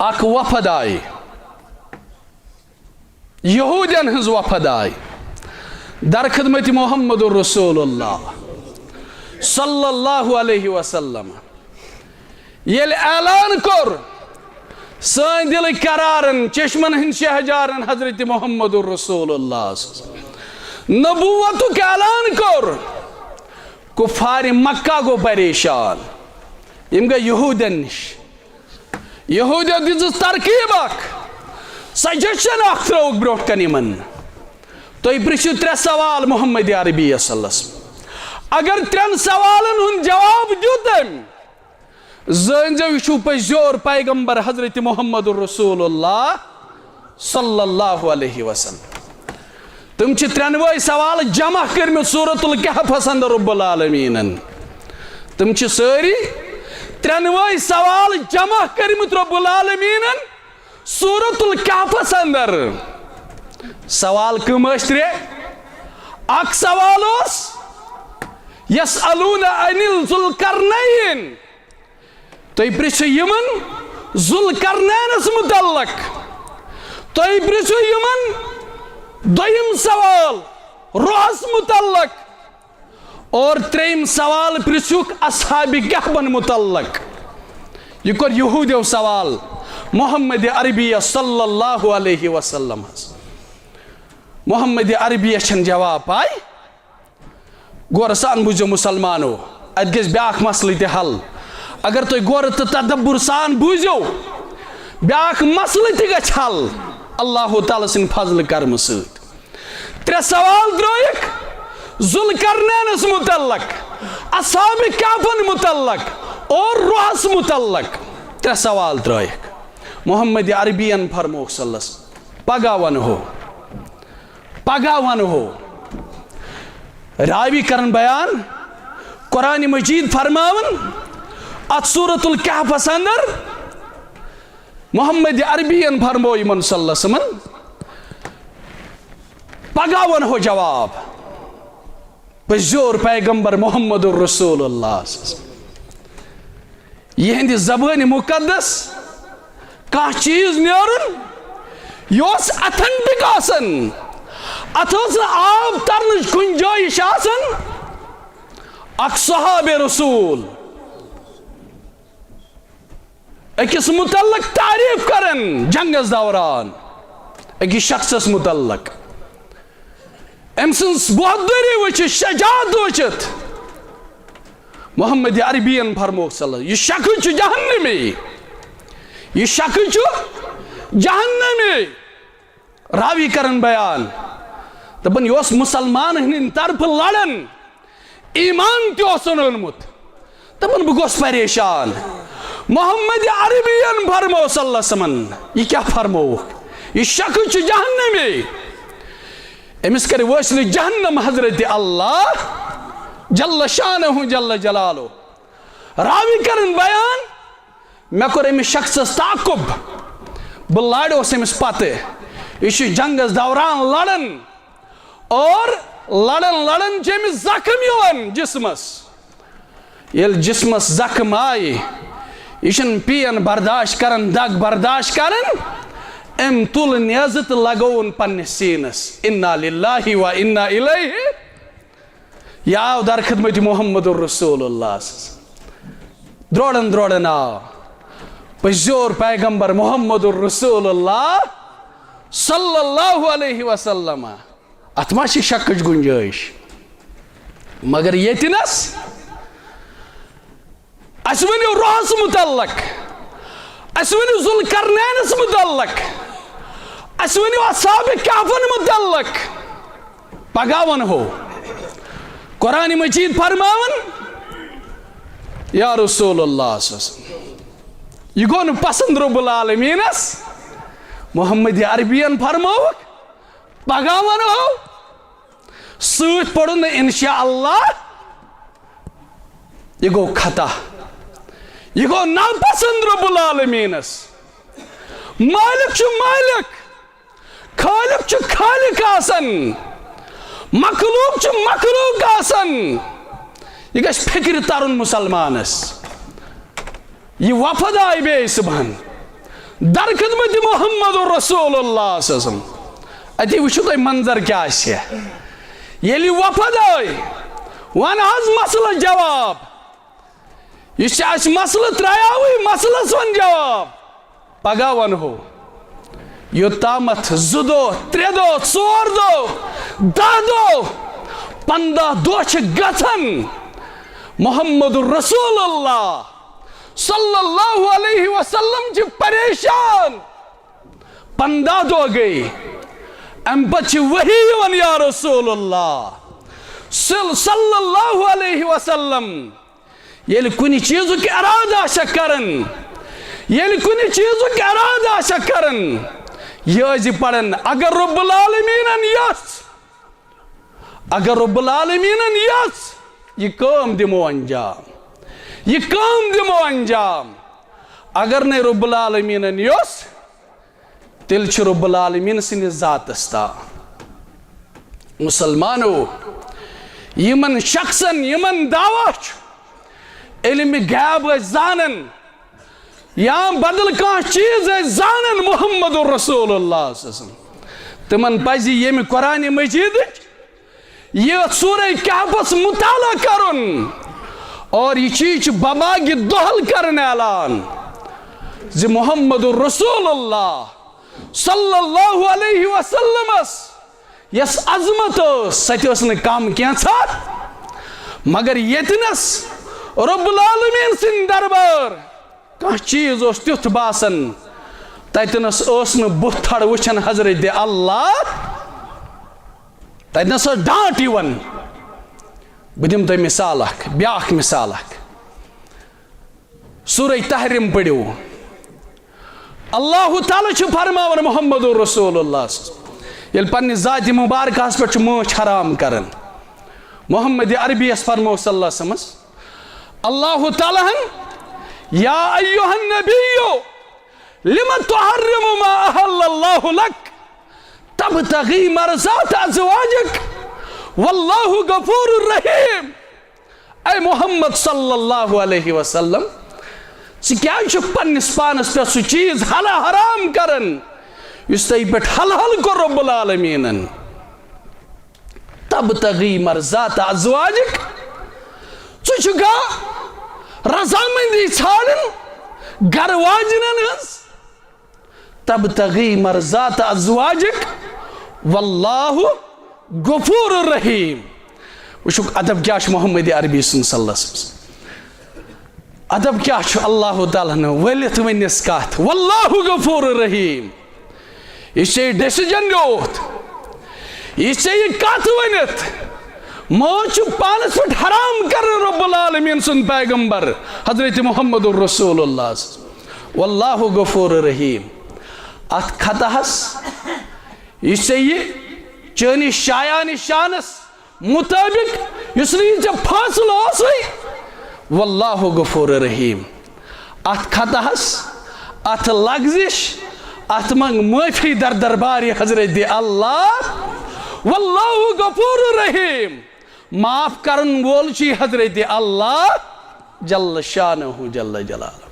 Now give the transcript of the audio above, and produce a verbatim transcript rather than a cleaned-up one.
اکھ وفد آیہِ، یہودین ہٕنٛز وفد آیہِ در خدمت محمد رسول اللہ صلی اللہ علیہ وسلم۔ ییٚلہِ اعلان کوٚر، سٲنۍ دِلٕکۍ قرارن، چشمن ہٕنٛدۍ شہجارن حضرت محمد رسول اللہ نبوتُک اعلان کوٚر، کفار مکہ گوٚو پریشان، یِم گٔے یہودین نِش۔ یہودیو دِژٕس ترکیب اکھ، سجیشن اکھ ترٲوٕکھ برونٛٹھ کَنہِ یِمن۔ تُہۍ پرژھِو ترٛےٚ سوال محمد عربی صلی اللہ علیہ وسلم۔ اگر ترٛٮ۪ن سوالن ہُنٛد جواب دیُت أمۍ، زٲنۍزیو، یہِ چھُو پٔزیور پیغمبر حضرت محمد رسول اللہ صلی اللہ علیہ وسلم۔ تِم چھِ ترٛٮ۪نوَے سوال جمع کٔرمٕتۍ سورۃ الکہفس اندر رب العالمیٖنن۔ تِم چھِ سٲری ترٛٮ۪نوَے سوال جمع کٔرمٕتۍ رب العالمیٖنن سورۃ الکہفس اندر۔ سوال کٕم ٲسۍ ترٛےٚ؟ اکھ سوال اوس، یسألون عن ذوالقرنین، تُہۍ پرژھِو یِمن ذوالقرنینس متعلق۔ تُہۍ پرژھِو یِمن دوٚیِم سوال روحس متعلق۔ اور ترٛیٚیِم سوال پرژھُکھ اصحاب کہفن متعلق۔ یہِ کوٚر یہودیو سوال محمد عربی صلی اللہ علیہ وسلمس۔ محمد عربی چھنہٕ جواب پاے۔ غورٕ سان بوٗزِو مسلمانو، اتہِ گژھِ بیاکھ مسلہٕ تہِ حل۔ اگر تُہۍ غورٕ تہٕ تدبر سان بوٗزِو، بیاکھ مسلہٕ تہِ گژھِ حل اللہ تعالیٰ سٕنٛدِ فضلہٕ کرمہٕ سۭتۍ۔ ترٛےٚ سوال ترٲیِکھ ذوالقرنینس متعلق، اصحاب کہفن متعلق اور روحس متعلق۔ ترٛےٚ سوال ترٲیِکھ۔ محمد عربین فرمووُکھ صلی اللہ علیہ وسلم، پگاہ ونہو۔ پگاہ ونہو۔ راوی کرن بیان، قرآن مجید فرماون اتھ سورۃ الکہفس اندر، محمد عربین فرمو یِمن صلی اللہ علیہ وسلمن، پگاہ ونہو جواب۔ پٔزیور پیغمبر محمد رسول اللہ۔ یِہنٛدِ زبٲنہِ مُقدس کانٛہہ چیٖز نیرُن، یہِ اوس authentic آسان، اَتھ ٲس نہٕ آب ترنٕچ گُنجٲیِش آسان۔ اکھ صحابہِ رسول أکِس متعلق تعریف کران جنگس دوران، أکِس شخصس متعلق۔ أمۍ سٕنٛز بہادری وٕچھِتھ، شجاعت وٕچھِتھ، محمد عربین فرمووُکھ صلی اللہ، یہِ شخص چھُ جہنمی، یہِ شخص چھُ جہنمی۔ راوی کرن بیان، دپان، یہِ اوس مسلمان ہٕنٛدِ طرفہٕ لڑان، ایمان تہِ اوسُن اوٚنمُت۔ دپان، بہٕ گوس پریشان۔ محمد عربین فرمو صلی اللہ علیہ وسلمن، یہِ کیٛاہ فرمووُکھ؟ یہِ شخص چھُ جہنمی۔ أمِس کرِ وٲصلِ جہنم حضرت اللہ جل شانہ جل جلالہ۔ راوی کرن بیان، مےٚ کوٚر أمِس شخصس تعاقب، بہٕ لاریوس أمِس پتہٕ۔ یہِ چھُ جنگس دوران لڑان اور لڑان لڑان چھِ أمِس زخم یِوان جسمس۔ ییٚلہِ جسمس زخم آیہِ، یہِ چھُنہٕ pain برداشت کران، دگ برداشت کران۔ أمۍ تُل نیزٕ تہٕ لگووُن پننِس سیٖنس۔ انا للہ و انا الیہ۔ یہِ آو در خدمت محمد رسول اللہ۔ درٛوڑن درٛوڑن آو پٔزیور پیغمبر محمد رسول اللہ صلی اللہ علیہ وسلم۔ اتھ ما چھِ شکٕچ گنجٲیش؟ مگر ییٚتہِ نس اسہِ ؤنِو روحس متعلق، اسہِ ؤنِو ذوالقرنینس متعلق، اسہِ ؤنِو اصحاب کہفن متعلق۔ پگاہ ونہو۔ قرآن مجید فرماون، یا رسول اللہ صلی اللہ علیہ وسلم، یہِ گوٚو نہٕ پسند رب العالمینس۔ محمد عربین فرمووُکھ، پگاہ ونہو۔ سۭتۍ پوٚرُن نہٕ انشاءاللہ، یہِ گوٚو خطا، یہِ گوٚو ناپسند رب العالمینس۔ مالک چھُ مالک، خالق چھُ خالق آسان، مخلوق چھُ مخلوق آسان۔ یہِ گژھِ فکرِ ترُن مسلمانس۔ یہِ وفد آیہِ بیٚیہِ صبحن، در خدمت محمد رسول اللہ صلی اللہ علیہ وسلم۔ اتی وٕچھِو تُہۍ منظر کیٛاہ آسہِ۔ ییٚلہِ وفد آے، وَن حظ مسلس جواب۔ یہِ چھُ اَسہِ مسلہٕ ترٛایاوٕے، مسلس وَن جواب۔ پگاہ وَنہو۔ یوٚتامَتھ زٕ دۄہ، ترٛےٚ دۄہ، ژور دۄہ، دَہ دۄہ، پنٛداہ دۄہ چھِ گژھان، محمد رسول اللہ صلی اللہ علیہ وسلم چھِ پریشان۔ پنٛداہ دۄہ گٔے، اَمہِ پتہٕ چھِ وحی یِوان، یا رسول اللہ صل-، صلی اللہ علیہ وسلم، ییٚلہِ کُنہِ چیٖزُک اِرادٕ آسٮ۪کھ کران، ییٚلہِ کُنہِ چیٖزُک اِرادٕ آسٮ۪کھ کران، یہِ ٲسۍ زِ پران، اگر رب العالمیٖنن یژھ، اگر رب العالمیٖنن یژھ، یہِ کٲم دِمو انجام، یہِ کٲم دِمو انجام۔ اگر نہٕ رب العالمیٖنن یژھ، تیٚلہِ چھُ رب العالمیٖن سٕنٛدِس ذاتس تام۔ مسلمانو، یِمن شخصن، یِمن دعویٰ چھُ علمِ غیب ٲسۍ زانان یا بدل کانٛہہ چیٖز ٲسۍ زانان محمد رسول اللہ صلی اللہ علیہ وسلم، تِمن پزِ ییٚمہِ قرآنِ مجیدٕچ یہِ سورہ کہفس مطالعہ کرُن، اور یہِ چیٖز چھُ بباگِ دۄہل کرُن اعلان زِ محمد رسول اللہ صلی اللہ علیہ وسلمس یۄس عظمت ٲس، سۄ تہِ ٲس نہٕ کم کینٛژھا، مگر ییٚتنس رب العالمین سٕنٛدۍ دربار کانٛہہ چیٖز اوس تیُتھ باسان، تتنس ٲس نہٕ بُتھ تھڑ وٕچھان حضرت اللہ، تتنس ٲس ڈانٹ یِوان۔ بہٕ دِمہٕ تۄہہِ مثال اکھ، بیاکھ مثال اکھ۔ سورہ تحریم پٔرِو۔ اللہ تعالیٰ چھُ فرماوان محمد رسول اللہ صلی اللہ علیہ وسلم، ییٚلہِ پننہِ ذاتِ مبارکہس پٮ۪ٹھ چھُ مٲچھ حرام کران، محمد عربی یس فرموو صلی اللہ علیہ وسلمس، اللہ تعالیٰ ہن، یا ایھا النبی لم تحرم ما احل اللہ لک تبتغی مرضات ازواجک واللہ غفور رحیم۔ اے محمد صلی اللہ علیہ وسلم، ژٕ کیٛازِ چھُکھ پننِس پانس پٮ۪ٹھ سُہ چیٖز حل-، حرام کران یُس تۄہہِ پٮ۪ٹھ حلال کوٚر رب العالمیٖنن؟ تبتغی مرضات ازواجک، ژٕ چھُکھا رضامندی ژھانڈان گرٕ واجنٮ۪ن ہٕنٛز؟ تبتغی مرضات ازواجک واللہ غفور رحیم۔ وٕچھُکھ ادب کیٛاہ چھُ محمد عربی سُنٛد صلی اللہ علیہ وسلم۔ ادب کیٛاہ چھُ اللہ تعالیٰ ہن ؤلِتھ ؤنِس کتھ، واللہ غفور رحیم۔ یہِ چھُ ژےٚ ڈیسیجن نیوٗتھ، یہِ چھُ ژےٚ یہِ کتھ ؤنِتھ، مٲنٛز چھُ پانس پٮ۪ٹھ حرام کران رب العالمین سُنٛد پیغمبر حضرت محمد رسول اللہ۔ واللہ غفور رحیم۔ اتھ خطہس، یہِ ژےٚ یہِ چٲنِس شایان شانس مطابق یُس نہٕ یہِ ژےٚ فٲصلہٕ اوسُے، واللہ غفور رحیم۔ اتھ خطہس، اتھ لغزش، اتھ منٛگ معٲفی در دربارِ حضرت اللہ۔ واللہ غفور رحیم۔ معاف کرن وول چھُ حضرت اللہ جل شانہ جل جلالہ۔